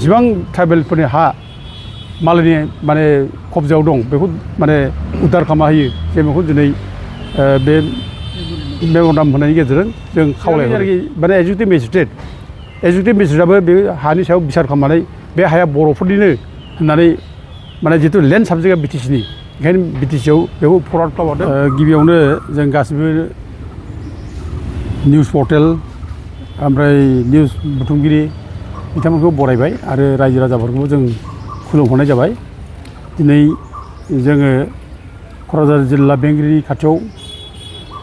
जेसेबां ट्राइबेलफोरनि हा मालायनि माने कब्जायाव दं बेखौ माने उद्धार खालामना होयो जों बेखौ दिनै बे मेम'रेन्डाम होनायनि गेजेरजों जों खावलायो आरोखि माने एजुकेटेड मेजिस्ट्रेटआबो बे हानि सायाव बिसार खालामनानै बे हाया बर'फोरनिनो होननानै माने जितु लेन्ड साबजेक्टआ बिटिसिनि ओंखायनो बिटिसिआव बेखौ फरवार्ड खालामहरदों। गिबियावनो जों गासिबो निउस पर्टेल ओमफ्राय निउस बुथुमगिरि बिथांमोनखौ बरायबाय आरो रायजो राजाफोरखौबो जों खुलुमहरनाय जाबाय। दिनै जोङो क'क्राझार जिल्ला बेंगिरिनि खाथियाव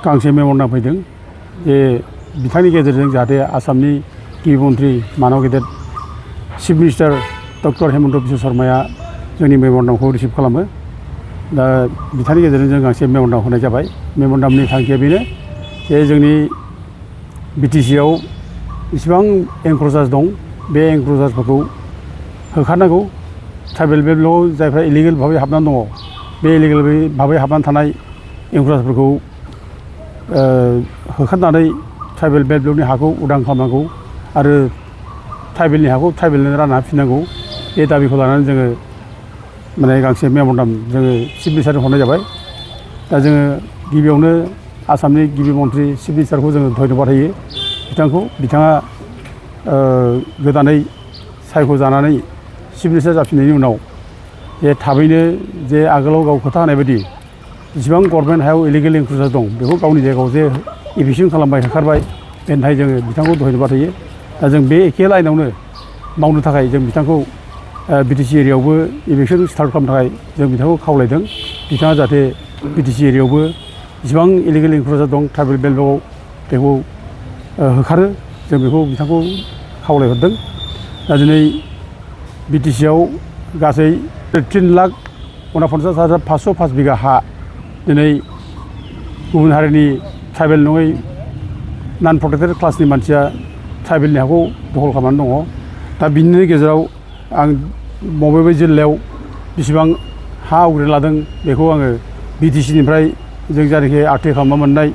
गांसे मेम'रेन्डाम फैदों जे बिथांनि गेजेरजों जाहाथे आसामनि गिबि मन्थ्रि मानव गेदेर chief minister doctor Hemanta Biswa शर्माया जोंनि मेम'रेन्डामखौ रिसिभ खालामो। दा बिथांनि गेजेरजों जों गांसे मेम'रेन्डाम होनाय जाबाय। मेम'रेन्डामनि थांखिया बेनो जे जोंनि बिटिसिआव इसिबां एनक्ल'जार्स दं बे एनक्ल'जार्सफोरखौ होखारनांगौ। ट्राइबेल बेल्टआव जायफ्रा इलिगेल भाबै हाबनानै दङ बे इलिगेल भाबै हाबनानै थानाय एनक्ल'जार्सफोरखौ होखारनानै ट्राइबेल बेल्टनि हाखौ उदां खालामनांगौ आरो ट्राइबेलनि हाखौ ट्राइबेलनो रानना होफिननांगौ। बे दाबिखौ लानानै जोङो माने गांसे मेम'रेन्डाम जोङो चिफ मिनिस्टारनो हरनाय जाबाय। दा जोङो गिबियावनो आसामनि गिबि मन्थ्रि चिफ मिनिस्टारखौ जोङो धन्यबाद होयो बिथाङा गोदानै सायख'जानानै चिफ मिनिस्टार जाफिननायनि उनाव जे थाबैनो जे आगोलाव गाव खोथा होनाय बायदि जेसेबां गभर्नमेन्ट हायाव इलिगेल एनक्ल'जार्स दं बेखौ गावनि जायगायाव जे इभिक्सन खालामबाय होखारबाय बेनि थाखाय जोङो बिथांखौ धन्यबाद होयो। दा जों बे एखे लाइनावनो मावनो थाखाय जों बिथांखौ बिटिसि एरियायावबो इभिक्सन स्टार्ट खालामनो थाखाय जों बिथांखौ खावलायदों। बिथाङा जाहाथे बिटिसि एरियायावबो जेसेबां इलिगेल एनक्ल'जार्स दं ट्राइबेल बेल्टआव बेखौ होखारो जों बेखौ बिथांखौ खावलायहरदों। दा दिनै बिटिसिआव गासै 3,49,505 बिगा हा दिनै गुबुन हारिनि ट्राइबेल नङै नन प्रटेक्टेड क्लासनि मानसिया ट्राइबेलनि हाखौ दखल खालामनानै दङ। दा बिनिनो गेजेराव आं बबेबा जिल्लायाव बेसेबां हा आवग्रिना लादों बेखौ आङो बिटिसिनिफ्राय जों जायनाखि आरटि खालामना मोननाय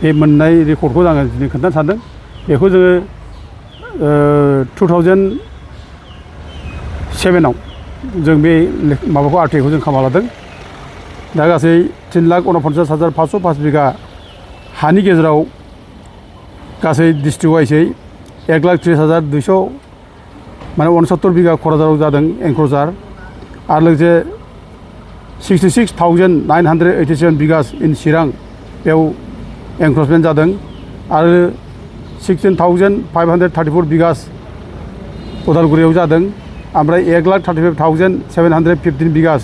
बे मोननाय रेकर्डखौ आङो दिनै खोन्थानो सानदों। बेखौ जोङो 2007आव जों बे माबाखौ आरटिखौ जों खालामना लादों। दा गासै 3,49,505 बिगा हानि गेजेराव गासै डिस्ट्रिक्ट वाइसै 1,30,200 माने 69 बिगा क'क्राझाराव जादों एनक्ल'जार आरो लोगोसे 66,987 बिगास इन चिरां बेयाव एनक्ल'जमेन्ट जादों आरो 16,534 बिगास उदालगुरियाव जादों। ओमफ्राय 1,35,715 बिगास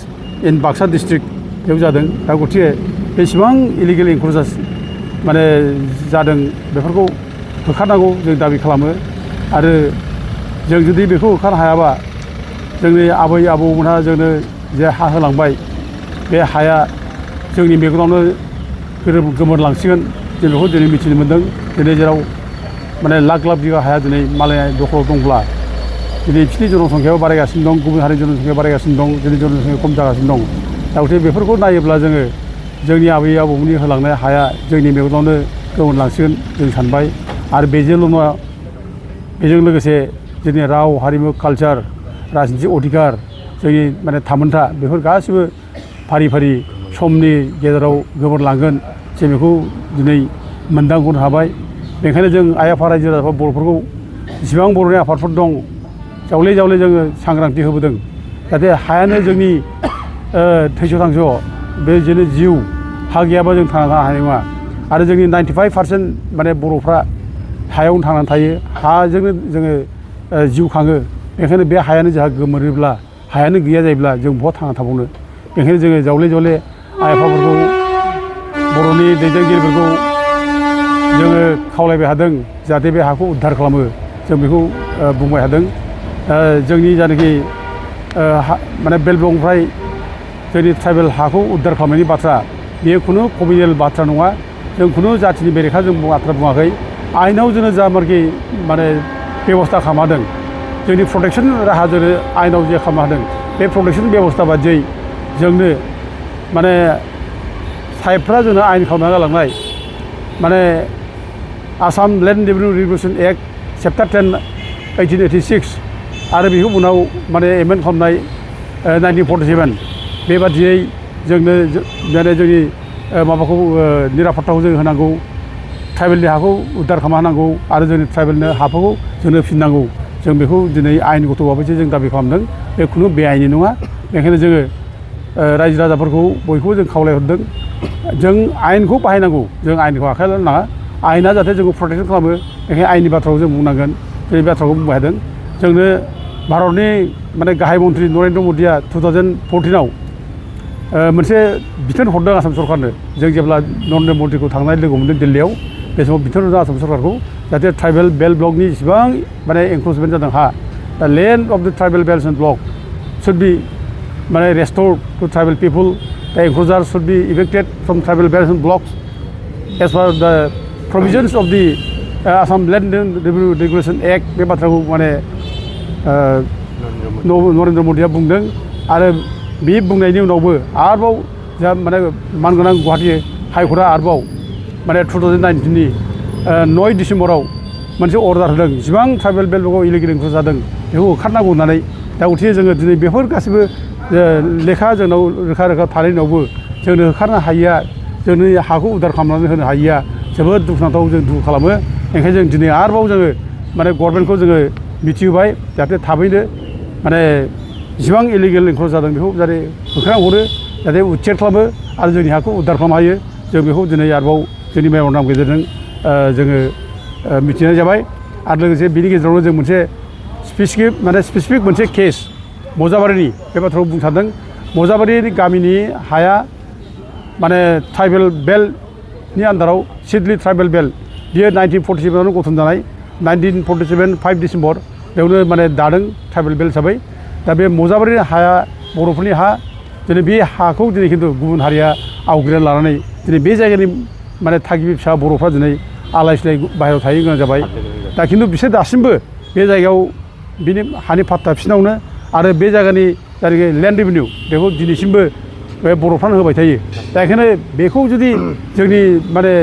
इन बाक्सा डिस्ट्रिक्ट बेयाव जादों। दा गथिखे बेसेबां इलिगेल एनक्ल'जार्स माने जादों बेफोरखौ होखारनांगौ जों दाबि खालामो आरो जों जुदि बेखौ होखारनो हायाबा जोंनि आबै आबौमोनहा जोंनो जे हा होलांबाय बे हाया जोंनि मेगनावनो गोमोरलांसिगोन जों बेखौ दिनै मिथिनो मोन्दों। दिनै जेराव माने लाख बिगा हाया दिनै मालायनि दखलाव दंब्ला दिनै बिसोरनि जनसंख्यायाबो बारायगासिनो दं, गुबुन हारिनि जनसंख्या बारायगासिनो दं, जोंनि जनसंख्या खम जागासिनो दं। दा गथिखे बेफोरखौ नायोब्ला जोङो जोंनि आबै आबौमोननि होलांनाय हाया जोंनि मेगनावनो गोमोरलांसिगोन जों सानबाय। आरो बेजोंल' नङा, बेजों लोगोसे जोंनि राव हारिमु कालचार राजनितिक अधिकार जोंनि माने थामोन्था बेफोर गासिबो फारि फारि समनि गेजेराव गोमोरलांगोन जों बेखौ दिनै मोनदांहरनो हाबाय। बेनिखायनो जों आइ आफा रायजो राजाफोर बर'फोरखौ जेसेबां बर'नि आफादफोर दं जावले जावले जोङो सांग्रांथि होबोदों जाहाथे हायानो जोंनि थैस' थांस' बे जोंनि जिउ हा गैयाबा जों थांना थानो हानाय नङा। आरो जोंनि 95% माने बर'फ्रा हायावनो थांनानै थायो, हाजोंनो जोङो जिउ खाङो। बेनिखायनो बे हायानो जोंहा गोमोरोब्ला हायानो गैया जायोब्ला जों बहा थांना थाबावनो। बेनिखायनो जोङो जावले जावले आइ आफाफोरखौ बर'नि दैदेनगिरिफोरखौ जोङो खावलायबाय थादों जाहाथे बे हाखौ उद्धार खालामो जों बेखौ बुंबाय थादों। जोंनि जायनाखि माने बेल्ट ब्लकनिफ्राय जोंनि ट्राइबेल हाखौ उद्धार खालामनायनि बाथ्रा बेयो खुनु कमिउनेल बाथ्रा नङा। जों खुनु जाथिनि बेरेखा जों बाथ्रा बुङाखै। आइनाव जोङो जामारखि माने बेबस्था खालामदों जोंनि प्रटेकसन राहाजोंनो आइनाव जे खालामदों बे प्रटेकसन बेबस्था बादियै जोंनो माने साइफफ्रा जोंनो आइन खालामना गालांनाय माने Assam land revenue regulation act chapter 10 1886 आरो बेखौ उनाव माने एमेन्ड खालामनाय 1947 बेबादियै जोंनो माने जोंनि माबाखौ निरापत्ताखौ जों होनांगौ ट्राइबेलनि हाखौ उद्धार खालामना होनांगौ आरो जोंनि ट्राइबेलनो हाफोरखौ जोंनो फिननांगौ जों बेखौ दिनै आयेनगत भाबैसो जों दाबि खालामदों बे खुनु बेआइनि नङा बेनिखायनो जोङो रायजो राजाफोरखौ बयखौबो जों खावलायहरदों जों आयेनखौ बाहायनांगौ जों आयेनखौ आखाइ लानो नाङा आयेना जाहाथे जोंखौ प्रटेक्सन खालामो बेनिखायनो आयेननि बाथ्राखौ जों बुंनांगोन बे बाथ्राखौ बुंबाय थादों जोंनो भारतनि माने गाहाय मन्थ्रि नरेन्द्र मदिया 2014आव मोनसे बिथोन हरदों आसाम सरकारनो जों जेब्ला नरेन्द्र मदिखौ थांनाय लोगो मोनदों दिल्लीयाव बे समाव बिथोन हरदों आसाम सरकारखौ जाहाथे ट्राइबेल बेल्ट ब्लकनि जेसेबां माने एनक्रोचमेन्ट जादों हा दा land of the tribal belt and block should be माने restored to tribal people the encroacher should be evicted from tribal belt and blocks as per the provisions of the Assam land regulation act बे बाथ्राखौ माने नरेन्द्र मदिया बुंदों आरो बे बुंनायनि उनावबो आरोबाव जोंहा माने मानगोनां गुवाहाटी हाइकर्टआ आरोबाव माने 2019नि 9 डिसेम्बराव मोनसे अर्डार होदों जेसेबां ट्राइबेल बेल्टआव इलिगेल एनक्रोच जादों बेखौ होखारनांगौ होननानै दा गथिखे जोङो दिनै बेफोर गासैबो लेखा जोंनाव रोखा रोखा थानायनि उनावबो जोंनो होखारनो हायिया जोंनि हाखौ उद्धार खालामनानै होनो हायिया जोबोद दुखुनांथाव जों दुखु खालामो ओंखायनो जों दिनै आरोबाव जोङो माने गभर्नमेन्टखौ जोङो मिथिहोबाय जाहाथे थाबैनो माने जेसेबां इलिगेल एनक्रोच जादों बेखौ जाहाथे होखारना हरो जाहाथे उच्चेद खालामो आरो जोंनि हाखौ उद्धार खालामनो हायो जों बेखौ दिनै आरोबाव जोंनि मेम'रेन्डामनि गेजेरजों जोङो मिथिनाय जाबाय आरो लोगोसे बिनि गेजेरावनो जों मोनसे स्पेसिफिक मोनसे केस मजाबारिनि बे बाथ्राखौ बुंनो सानदों मजाबारि गामिनि हाया माने ट्राइबेल बेल्टनि आन्दाराव सिडली ट्राइबेल बेल्ट बियो 1947आवनो गठन जानाय 1947 5 डिसेम्बर बेयावनो माने दादों ट्राइबेल बेल्ट हिसाबै दा बे मजाबारि हाया बर'फोरनि हा दिनै बे हाखौ दिनै खिन्थु गुबुन हारिया आवग्रिना लानानै दिनै बे जायगानि माने थागिबि फिसा बर'फ्रा दिनै आलाय सिलाय बाहेरायाव थाहैनो गोनां जाबाय दा खिन्थु बिसोर दासिमबो बे जायगायाव बिनि हानि पाट्टा बिसिनावनो आरो बे जायगानि जायनाखि लेन्ड रेभिनिउ बेखौ दिनैसिमबो बे बर'फ्रानो होबाय थायो दा बेखायनो बेखौ जुदि जोंनि माने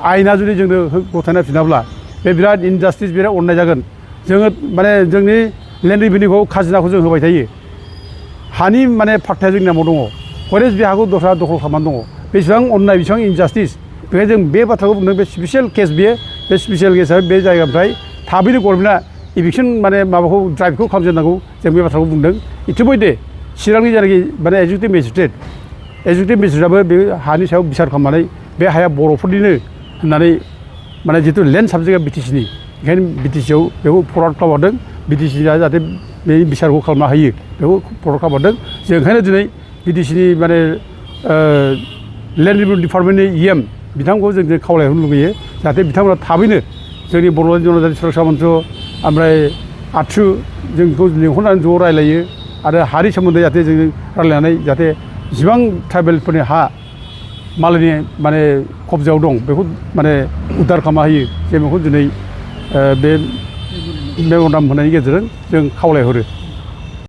आयेना जुदि जोंनो गथायना फिनाब्ला बे बिराद इनजास्टिस बिराद अननाय जागोन जोङो माने जोंनि लेन्ड रेभिनिउखौ खाजोनाखौ जों होबाय थायो हानि माने पाट्टाया जोंनि नामाव दङ हरेस बे हाखौ दस्रा दखल खालामनानै दङ बेसेबां अननाय बेसेबां इनजास्टिस बेखायनो जों बे बाथ्राखौ बुंदों बे स्पेसियेल केस बियो बे स्पेसियेल केसा बे जायगानिफ्राय थाबैनो गभर्नमेन्टआ इभिक्सन माने माबाखौ ड्राइभखौ खालामजेननांगौ जों बे बाथ्राखौ बुंदों इतिमयधे चिरांनि जायनाखि माने एजुकेटिभ मेजिस्ट्रेटआबो बे हानि सायाव बिसार खालामनानै बे हाया बर'फोरनिनो होननानै माने जितु लेन्ड साबजेक्टआ बिटिसिनि ओंखायनो बिटिसिआव बेखौ फरवार्ड खालामहरदों बिटिसिआ जाहाथे बे बिसारखौ खालामनो हायो बेखौ फरवार्ड खालामहरदों जों ओंखायनो दिनै बिटिसिनि माने लेन्ड रेभिनिउ डिपार्टमेन्टनि इएम बिथांखौ जों खावलायहरनो लुगैयो जाहाथे बिथांमोना थाबैनो जोंनि बर'नि जनजाति सुरक्षा मन्थ्र ओमफ्राय आथ्रु जों बेखौ लिंहरनानै ज' रायलायो आरो हानि सोमोन्दै जाहाथे जों रायलायनानै जाहाथे जेसेबां ट्राइबेलफोरनि हा मालायनि माने कब्जायाव दं बेखौ माने उद्धार खालामना होयो जों बेखौ दिनै बे मेम'रेन्डाम होनायनि गेजेरजों जों खावलायहरो